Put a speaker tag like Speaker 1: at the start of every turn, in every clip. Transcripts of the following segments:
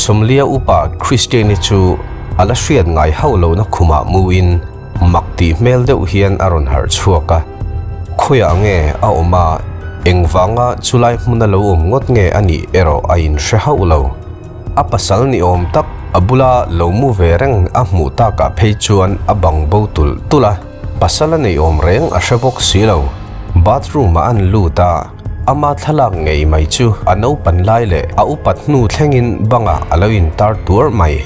Speaker 1: 40 upa Christian-i chu a la hriat ngai hauh lohna khumah muin mak tih hmel deuh hian a rawn harh chhuak a. Khawiah nge a awm a, engvanga chulai hmuna lo awm ngawt nge a nih erawh a inhre hauh lo. A pasal ni awm tak a bula lo mu ve reng a hmuh takah phei chuan a bang bo tulh tulh a, pasal a nei awm reng a hre bawk si lo. Bathroom ah an lut a, ama thlalak ngei mai chu a naupan lai leh a upat hnu thlengin bangah a lo intar tuar mai.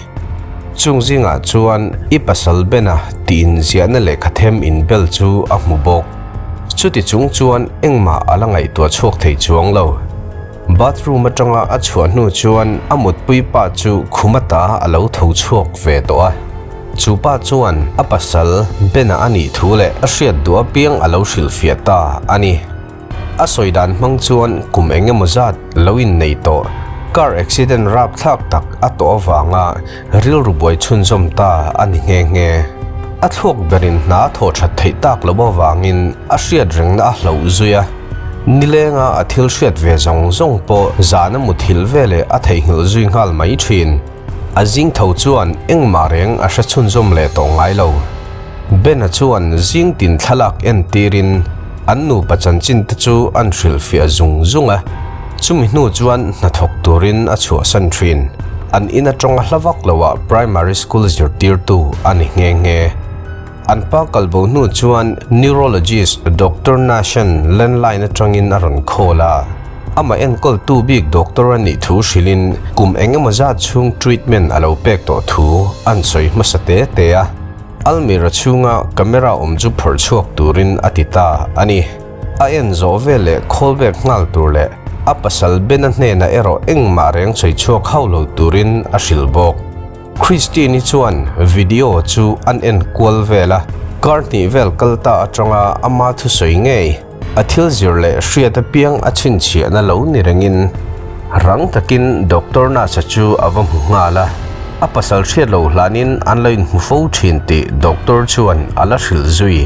Speaker 1: Chung zingah chuan i pasal Bena tih inziahna lehkha them inbel chu a hmu bawk. Chuti chung chuan engmah a la ngaihtuah chhuak thei chuang lo. Bathroom atanga a chhuah hnu chuan a mutpui pa chu khum ata a lo tho chhuak ve tawh a. Chu pa chuan a pasal Bena a nih thu leh a hriat duh apiang a lo hrilhfiah ta a ni. A sawi dan hmang chuan kum eng emaw zat lo innei tawh car accident rapthlak tak a tawh avanga rilru buai chhunzawm ta a ni nghe nghe. A thluak berin hna a thawh that theih tak loh avangin a hriat rengna a hloh zui a. Nilenga a thil hriat ve zawng zawng pawh zan a muthilh veleh a theihnghilh zui nghal mai thin. A zing tho chuan engmah reng a hre chhunzawm leh tawh ngai lo. Ben-a chuan zing tin thlalak entirin an nupa chanchin te chu an hrilhfiah zung zung a, chumi hnu chuan hnathawk turin a chhuahsan thin. An in atanga hla vak loah primary school zirtirtu a ni nghe nghe. An pa kalbo hnu chuan neurologist Doctor Nashan landline atangin a rawn call a, amah enkawltu bik doctor a nih thu hrilhin kum eng emaw zat chhung treatment a lo pek tawh thu an sawi hmasa te te a, almirah chhunga camera awm chu phawrh chhuak turin a ti ta a ni. A en zawh veleh call back nghal tur leh a pasal Ben-a hnenah erawh engmah reng sawi chhuak hauh lo turin a hrilh bawk. Christine-i chuan video chu an en kual vel a, kar hnih vel kal ta atanga ama thusawi ngei a thil zir leh hriat apiang a chhinchhiahna lo ni rengin rang takin Doctor Nasa chu a va hmu nghal a, a pasal hriat loh hlanin an lo inhmu fo thin tih Doctor chuan a la hrilh zui.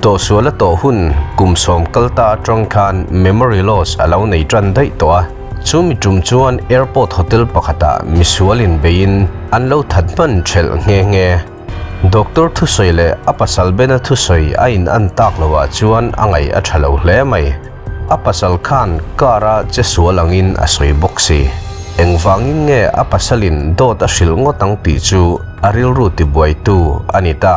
Speaker 1: Tawhsual a tawh hun kum sawm kal ta atang khan memory loss a lo nei tan daih tawh a. Chu mi tum chuan airport hotel pakhatah misual inbeiin an lo that hman thelh nghe nghe. Doctor thusawi leh a pasal Bena thusawi a in an tak loah chuan a ngaih a tha lo hle mai. A pasal khan car a che sual angin a sawi bawk si. Engvangin nge a pasalin dawt a hrilh ngawt ang tih chu a rilru tibuaitu a ni ta.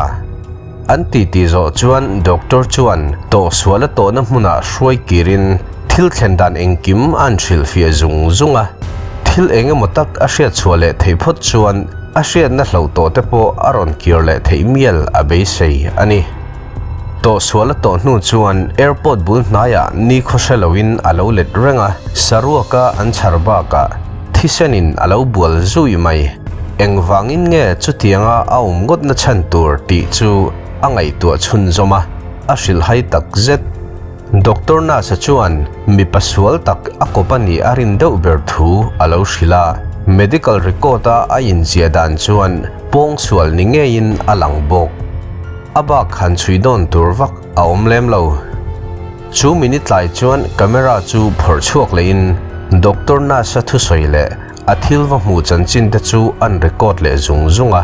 Speaker 1: An titi zawh chuan doctor chuan tawhsual a tawhna hmunah hruai kirin thil thlen dan engkim a an hrilhfiah zung zung a. Thil eng emaw tak a hriatchhuah leh theih phawt chuan a hriatna hloh tawh te pawh a rawn kir leh theih mial a beisei a ni. Tawhsual a tawh hnu chuan airport bul hnaiah nikhaw hre loin a lo let reng a, saruaka an chhar bakah thisenin a lo bual zui mai. Engvangin nge chutianga a awm ngawtna chhan tur tih chu a ngaihtuah chhunzawm a, a hrilhhai tak zet. Doctor Nasa chuan mipa sual tak a kawp a nih a rin deuh ber thu a lo hrilh a, medical record-a a inziah dan chuan pawngsual ni ngeiin a lang bawk. A bak han chhui dawn tur vak a awm lem lo. Chu minute tlai chuan camera chu phawrh chhuak lehin Doctor Nasa thusawi leh A thil va hmuh chanchin te chu an record leh zung zung a,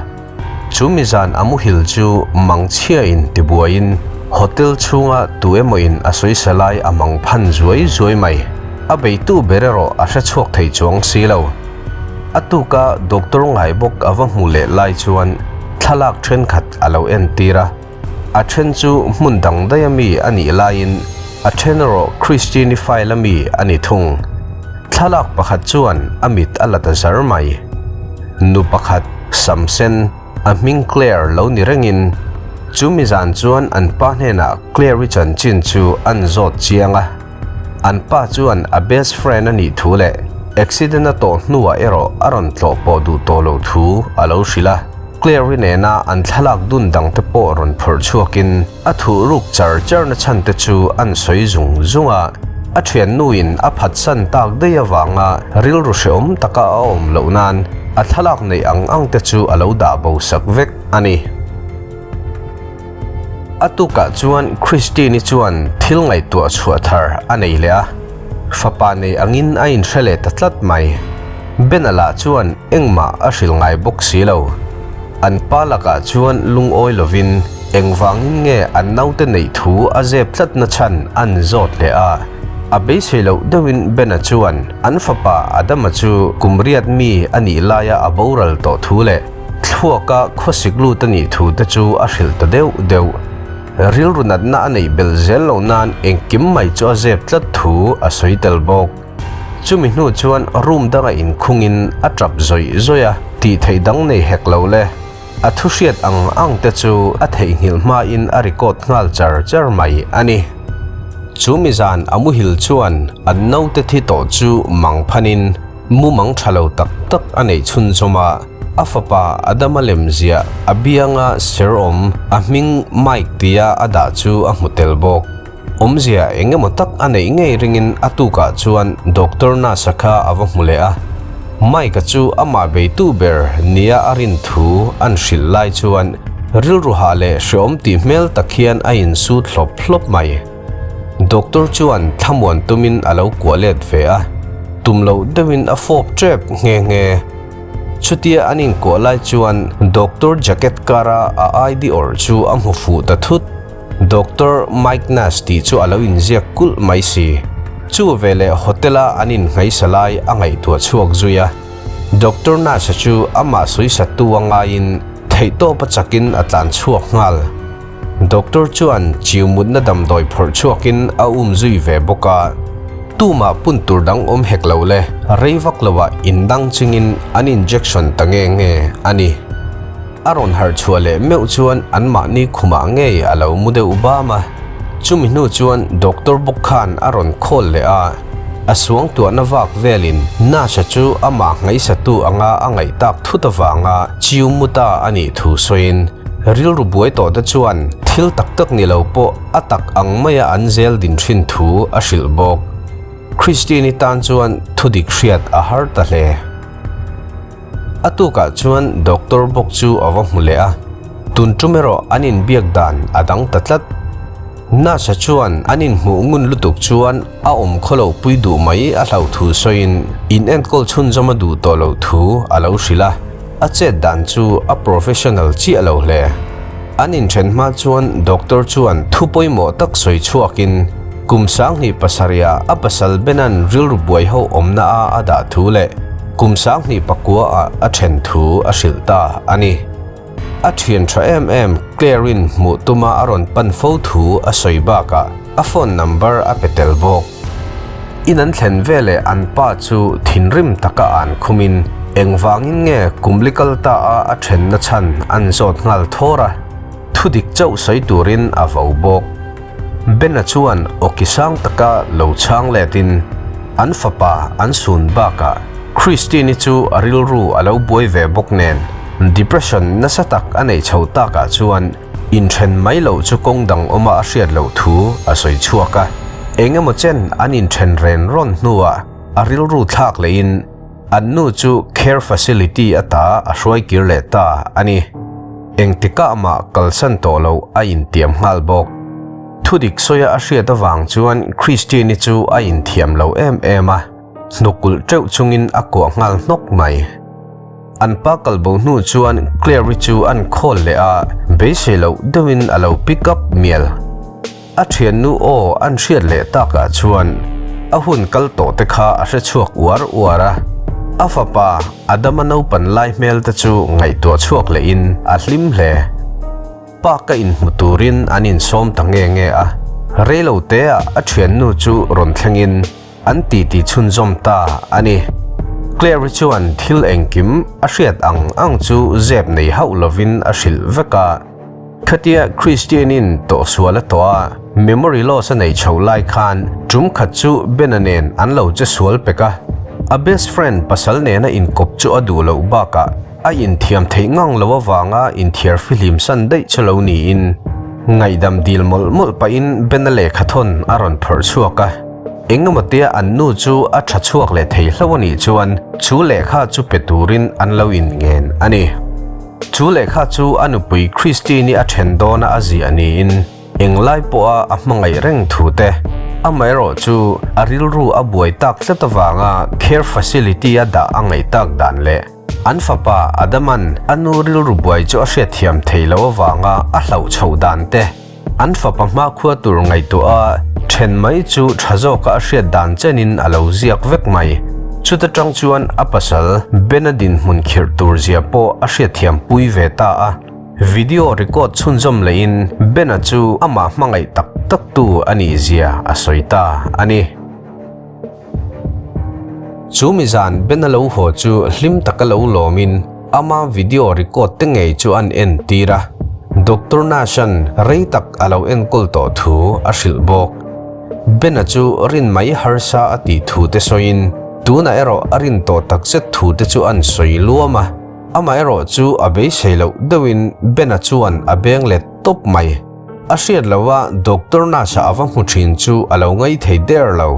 Speaker 1: chu mi zan a muhil chu mang chhia in tibuaiin hotel chhunga tu emaw in a sawisa lai a mang phan zuai zuai mai. A beitu ber erawh a hre chhuak thei chuang si lo. A tuka doctor ngai bawk a va hmu leh lai chuan thlalak thenkhat a lo entir a, a then chu hmun dang daih ami a nih laiin a then erawh Christine-i file ami a ni thung. Thlalak pakhat chuan a mit a la ta zar mai. Nu pakhat, sam sen, a hming Claire lo ni rengin chu mi zan chuan an pa hnenah Claire-i chanchin chu an zawt chiang a. An pa chuan a best friend a nih thu leh accident a tawh hnuah erawh a rawn tlawh pawh duh tawh loh thu a lo hrilh a. Claire-i nena an thlalak dun dangte pawh rawn phawrh chhuakin a thuh ruk char charna chhan te chu an sawi zung zung a. A thiannuin a phatsan tak daih avanga rilru hrehawm taka a awm loh nan a thlalak neih ang ang te chu a lo dah bo sak vek a ni. A tukah chuan Christine-i chuan thil ngaihtuah chhuah thar a nei leh a, fapa nei angin a inhre leh ta tlat mai. Bena lah chuan engmah a hrilh ngai bawk si lo. An pa lakah chuan lungawi lovin engvangin nge an naute neih thu a zep tlatna chhan an zawt leh a. A beisei loh deuhin Bena chuan an fapa Adama chu kum riat mi a nih laia a boral tawh thu leh thluaka khawsik lut a nih thu te chu a hrilh ta deuh deuh. Rilru natna a neih belh zel loh nan engkim mai chu a zep tlat thu a sawi tel bawk. Chumi hnu chuan room danga inkhungin a tap zawih zawih a, tih theih dang nei hek lo le. A thu hriat ang ang te chu a theihnghilh hmain a record nghal char char mai a ni. Chu mi zan a muhil chuan an naute thi tawh chu mang phanin mumang tha lo tak tak a neih chhunzawm a, a fapa Adama lemziah a bianga ser awm a hming Mike tia a dah chu a hmu tel bawk. Awmzia eng emaw tak a neih ngei ringin a tukah chuan Doctor Nasa kha a va hmu leh a. Mike-a chu amah beitu ber nia a rin thu an hrilh lai chuan rilru hah leh hreawm tih hmel tak hian a insut hlawp hlawp mai. Doctor chuan thlamuan tumin a lo kuah let ve a, tum loh deuhin a fawp tep nghe nghe. Chutia an inkuah lai chuan Doctor jacket kara a ID awrh chu a hmu fuh ta thut. Doctor Mike Nash tih chu a lo inziak kulh mai si. Chu veleh hotel-a an innghaisa lai a ngaihtuah chhuak zui a. Doctor Nash-a chu amah sawisattu a ngaiin theihtawp a chakin a tlan chhuak nghal. Doctor chuan chiu mutna damdawi phawrh chhuakin a um zui ve bawk a. Tumah pun tur dang awm hek lo le, rei vak loah indang chingin an injection ta nge nge a ni. A rawn harh chhuah leh meuh chuan anmahni khumah ngei a lo mu deuh bam a. Chumi hnu chuan doctor bawk khan a rawn call leh a, a suangtuahna vak velin Nasha chu amah ngaihsatu anga a ngaih tak thut avanga chiu mu ta a nih thu sawiin rilru buai tawh te chuan thil tak tak ni lo pawh a tak ang maia an zel din thin thu a hrilh bawk. Christine-i tan chuan thudik hriat a har ta hle. A tukah chuan doctor bawk chu a va hmu leh a, tun tum erawh an inbiak dan a dang ta tlat. Nurse-a chuan an inhmuh ngun lutuk chuan a awm khaw lo pui duh mai a hlauh thu sawiin in enkawl chhunzawm a duh tawh loh thu a lo hrilh a, a chet dan chu a professional chiah lo hle. An inthen hma chuan doctor chuan thu pawimawh tak sawi chhuakin kum 20 pasarihah a pasal Benan rilru buai ho awmna a a dah thu leh kum 20 pakua ah a then thu a hrilh ta a ni. A thian tha em em Claire-in hmuh tuma a rawn pan fo thu a sawi bakah a phone number a pe tel bawk. In an thlen veleh an pa chu thinrim taka an khumin engvangin nge kumli kal ta a a thenna chhan an zawt nghal thawr a, thudik chauh sawi turin a vo bawk. Bena chuan awki sang taka lo chhang letin an fapa an sun bakah Christine-i chu a rilru a lo buai ve bawk nen depression nasa tak a neih chho takah chuan Inthen mai loh chu kawng dang awma a hriat loh thu a sawi chhuak a, eng emaw chen an inthen ren rawn hnuah a rilru thlak lehin an nu chu care facility ata a hruai kir leh ta a ni. Engtikah mah kalsan tawh loh a intiam nghal bawk. Thudik sawia a hriat avang chuan Christine-i chu a inthiam lo em em a, hnukulh teuh chungin a kuah nghal hnawk mai. An pa kal bo hnu chuan Claire-i chu an call leh a, beisei loh deuhin a lo pick up mial. A thiannu aw an hriat leh takah chuan a hun kal tawh te kha a hre chhuak uar uar a. A fapa Adama naupan lai hmel te chu ngaihtuah chhuak lehin a hlim hle. Park-a inhmu turin an insawm ta nge nge a, reilo teah a thiannu chu rawn thlengin An titi chhunzawm ta a ni. Claire-i chuan thil engkim a hriat ang ang chu zep nei hauh lovin a hrilh vek a. Khatia Christian-in tawhsual a tawh a, memory loss a nei chho lai khan tum khat chu Ben-a nen an lo che sual pek a. A best friend pasal nena inkawp chu a duh loh bakah a inthiam theih ngang lo avanga inthiar fihlim san daih chu lo niin ngaihdam dil mawlh mawlh pahin Ben-a lehkha thawn a rawn phawrh chhuak a. Engemaw tia an nu chu a tha chhuak leh thei hlo a nih chuan chu lehkha chu pe turin an lo inngen a ni. Chu lehkha chu a nupui Christine-i a then dawna a ziah niin englai pawha a hmangaih reng thu te, Amaherawhchu, a rilru a buai tak tlat avanga care facility a dah a ngaih tak dan leh an fapa Adaman a nu rilru buai chu a hriatthiam thei lo avanga a hlauh chhoh dan te, an fapa hmakhua tur ngaihtuah a then mai chu tha zawka a hriat dan chenin a lo ziak vek mai. Chuta tang chuan a pasal Bena dinhmun khirh tur zia pawh a hriatthiam pui ve ta a. Video record chhunzawm lehin Bena chu amah hmangaih tak tak tu a nih zia a sawi ta a ni. Chu mizan Bena lo haw chu hlim taka lo lawmin ama video record te ngei chu an en tir a, Doctor Nash-a'n rei tak a lo enkawl tawh thu a hrilh bawk. Bena chu rin mai harsa a tih thu te sawiin tunah erawh a rin tawh takzet thu te chu an sawi luam a. Amaherawh chu a beisei loh deuhin Bena chuan a beng let tawp mai. A hriat loha Doctor Nash-a a va hmu thin chu a lo ngai thei der lo.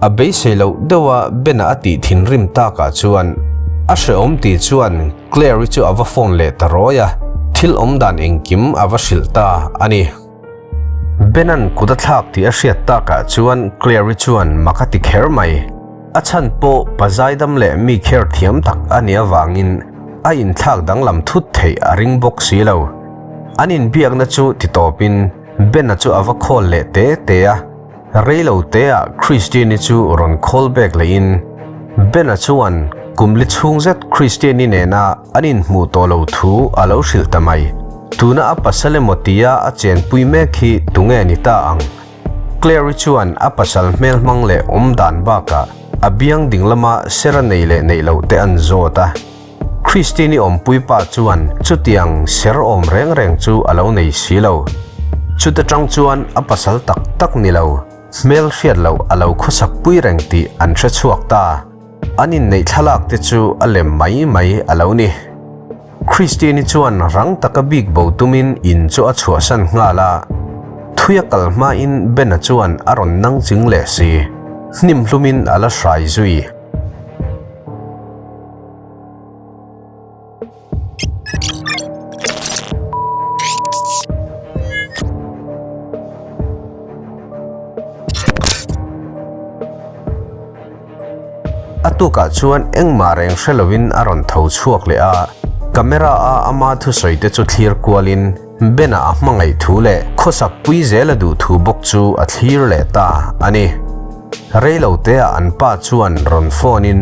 Speaker 1: A beisei loh deuha Bena a tih thinrim takah chuan a hrehawm tih chuan Claire-i chu a va phone leh ta rawi a, thil awmdan engkim a va hrilh ta a ni. Bena'n kut a thlak tih a hriat takah chuan Claire-i chuan mak a ti kher mai. A chhan pawh pa zaidam leh mi kher thiam tak a nih avangin a inthlak danglam thut theih a ring bawk si lo. An inbiakna chu ti tawpin Bena chu a va khawl leh te te a, rei lo teah Christian-i chu rawn khawl bek lehin Bena chuan kum li chhung zet Christian-i nena an inhmuh tawh lo thu a lo hrilh ta mai. Tuna a pasal emaw tia a chenpui mek hi tunge ni ta ang? Clary chuan a pasal hmel hmang leh awm dan bakah a biang ding lama ser a nei leh neih loh te an zawt a. Christine-i awmpui pa chuan chutiang ser awm reng reng chu a lo nei si lo. Chuta tang chuan a pasal tak tak ni lo, hmel hriat loh a lo khawsak pui reng tih an hre chhuak ta. An inneih thlalak te chu a lem mai mai a lo ni. Christine-i chuan rang taka bik bo tumin in chu a chhuahsan nghal a, thui a kal hmain Ben-a chuan a rawn nang ching leh si, hnim hlumin a la hrai zui. A tukah chuan engmah reng hre lovin a rawn tho chhuak leh a, camera a ama thusawi te chu thlir kualin Ben-a a hmangaih thu leh khawsak pui zel a duh thu bawk chu a thlir leh ta a ni. Reilo teah an pa chuan rawn phone in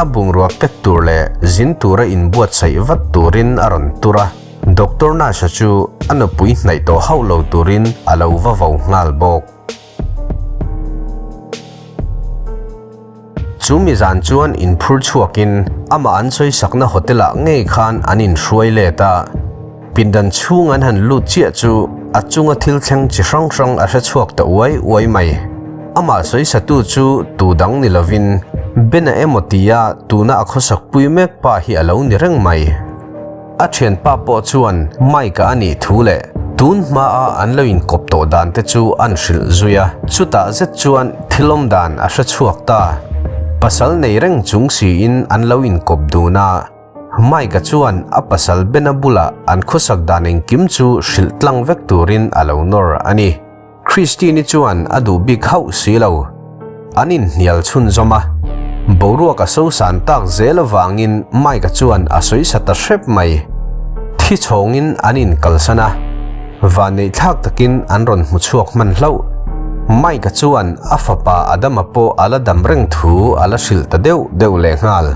Speaker 1: a bungrua pek tur leh zin tura inbuatsaih vat turin a rawn tur a, Doctor Nash-a chu a nupui hnaih tawh hauh lo turin a lo va vo nghal bawk. Chu mi zan chuan inphur chhuakin amah an sawisakna hotel-ah ngei khan an inhruai let a. Pindan chhung an han lut chiah chu a chunga thil thleng chi hrang hrang a hre chhuak ta uai uai mai. Amah sawisatu chu tu dang ni lovin Bena emaw tia tuna a khawsakpui mek pa hi a lo ni reng mai. A thianpa pawh chuan Mike-a a nih thu leh tun hmaa an lo inkawp tawh dan te chu an hrilh zui a, chutah zet chuan thil awm dan a hre chhuak ta. Pasal nei reng chung siin an lo inkawp dun a, Mike-a chuan a pasal Bena bulah an khawsak dan engkim chu hrilh tlang vek turin a lo nawr a ni. Christine-i chuan a duh bik hauh si lo. An inhnial chhunzawm a. Boruak a sosan tak zel avangin Mike-a chuan a sawisa ta hrep mai. Thi chhawngin an inkalsan a. Vanneihthlak takin an rawn hmu chhuak hman hlauh. Mike-a chuan a fapa Adama pawh a la dam reng thu a la hrilh ta deuh deuh lehnghal.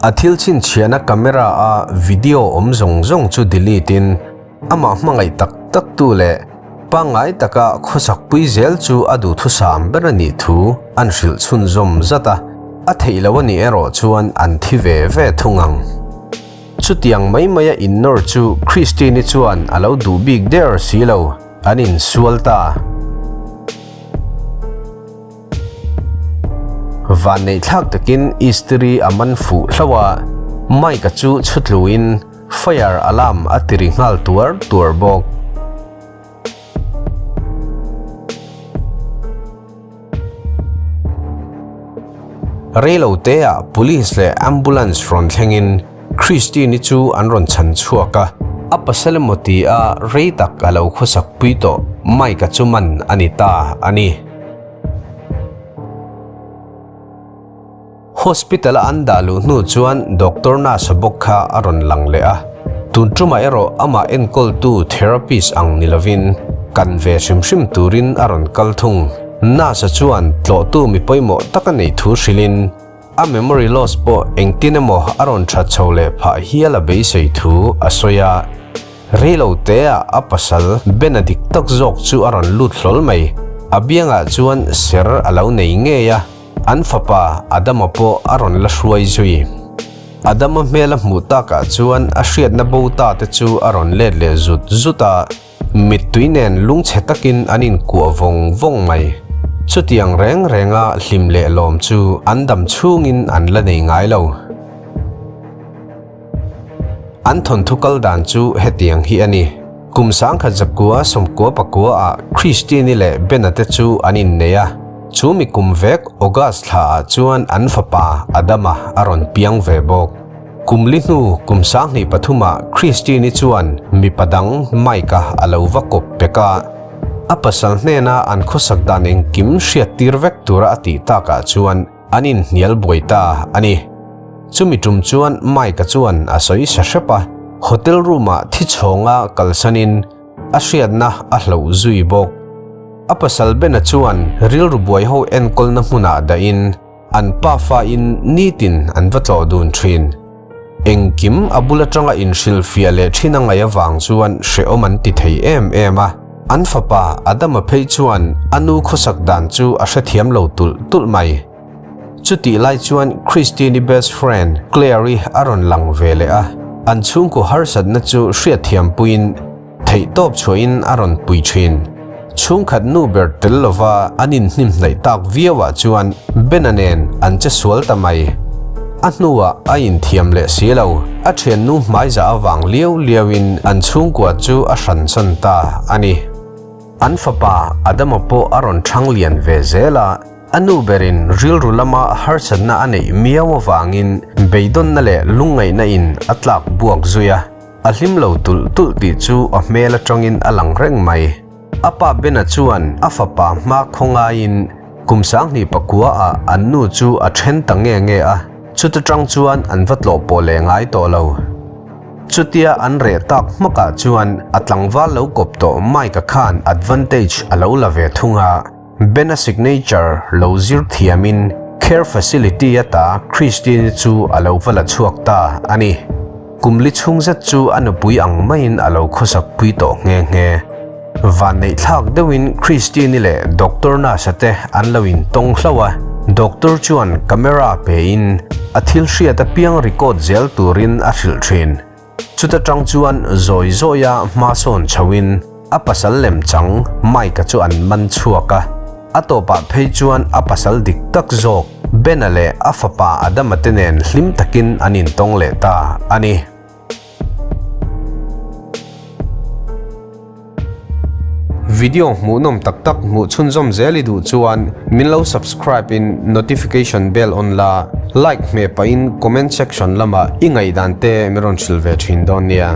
Speaker 1: A thil chhinchhiahna camera-a video awm zawng zawng chu delete-in, Amah hmangaih tak tak tu leh pangngai taka khawsak pui zel chu a duhthusam ber a nih thu an hrilh chhunzawm zat a, a theih loh a nih erawh chuan an thi ve ve thung ang. Chutiang mai maia innawr chu Christine-i chuan a lo duh bik der si lo, an insual ta. Vanneihthlak takin istiri a man fuh hlauh a, Mike-a chu chhutluin, Fire alarm a ti ri nghal tuar tuar bawk. Reilo te ah police leh ambulance rawn thlengin Christine-i chu an rawn chhan chhuak a, a pasal emaw ti a rei tak a lo khawsak pui tawh Mike-a chu man a ni ta a ni. Hospital a an dah luh hnu chuan Doctor Nurse bawk kha a rawn lang leh a, tun tumah erawh amah enkawltu therapist ang ni lovin kan ve hrim hrim turin a rawn kal thung. Nurse chuan tlawhtu mi pawimawh tak a neih thu hrilhin a memory loss pawh engtin emaw a rawn that chho leh phah hial a beisei thu a sawi a. Reilo teah a pasal Ben-a dik tak zawk chu a rawn lut hlawl mai. A biangah chuan ser a lo nei ngei a. An fapa Adama pawh a rawn la hruai zui. Adama hmel a hmuh takah chuan a hriatna bo ta te chu a rawn let leh zut zut a, mittui nen lungchhe takin an inkuah vawng vawng mai. Chutiang reng renga hlim leh lawm chu an dam chhungin an la nei ngai lo. An thawnthu kal dan chu hetiang hi a ni. Kum sangkhat zakua sawmkua pakua ah Christine-i leh Ben-a te chu an innei a. Chu mi kum vek August thla ah chuan an fapa Adama a rawn piang ve bawk. Kum li hnu kum sanghnih pathumah Christine-i chuan mipa dang Mike-a a lo va kawp pek a. A pasal hnena an khawsak dan engkim hriattir vek tura a tih takah chuan An inhnial buai ta a ni. Chumi tum chuan Mike-a chuan a sawi sa hrep a, hotel room-ah thi chhawnga kalsanin a hriatna a hloh zui bawk. A pasal Ben-a chuan rilru buai ho enkawlna hmunah dahin an pafa-in nitin an va tlawh dun thin. Engkim a bul atanga inhrilhfiah leh thin a ngaih avang chuan hrehawm an ti thei em em a. An fapa Adama phei chuan a nu khawsak dan chu a hrethiam lo tulh tulh mai. Chutih lai chuan Christine-i best friend Claire-i a rawn lang ve leh a, an chhungkaw harsatna chu hriatthiampuiin, Theihtawp chhuahin a rawn pui thin. Chhungkhat nu ber tel lova an inhnimhnaih tak viauah chuan Bena nen an che sual ta mai. A hnuah a inthiam leh si lo, a thiannu hmaiza avang liau liauin an chhungkua chu a hransan ta a ni. An fapa Adama pawh a rawn thang lian ve zel a, a nu berin rilru lama harsatna a neih miau avangin beidawnna leh lungngaihna in a tlak buak zui a. A hlim lo tulh tulh tih chu a hmel atangin a lang reng mai. A pa Bena chuan a fapa hma khawngaiin kum sanghnih pakua ah an nu chu a then ta nge nge a, chuta tang chuan an va tlawh pawh leh ngai tawh lo. Chutia an reh tak hmakah chuan a tlangval lo kawp tawh Mike-a khan advantage a lo la ve thung a. Bena signature lo zir thiamin care facility ata Christine-i chu a lo va la chhuak ta a ni. Kum li chhung zet chu a nupui ang maiin a lo khawsak pui tawh nghe nghe. Vanneih thlak deuhin Christine-i leh Doctor Nurse-a te an lo intawng hlauh a, Doctor chuan camera pein a thil hriat apiang record zel turin a hrilh thin. Chuta tang chuan zawi zawia hma sawn chhoin a pasal lem chang Mike-a chu an man chhuak a, a tawpah phei chuan a pasal dik tak zawk Ben-a leh a fapa Adama te nen hlim takin an intawng leh ta a ni. Video hmuhnawm tak tak hmuh chhunzawm zel i duh chuan min lo subscribe in notification bell on la, like hmeh pahin comment section lamah i ngaihdan te min rawn hrilh ve thin dawn nia.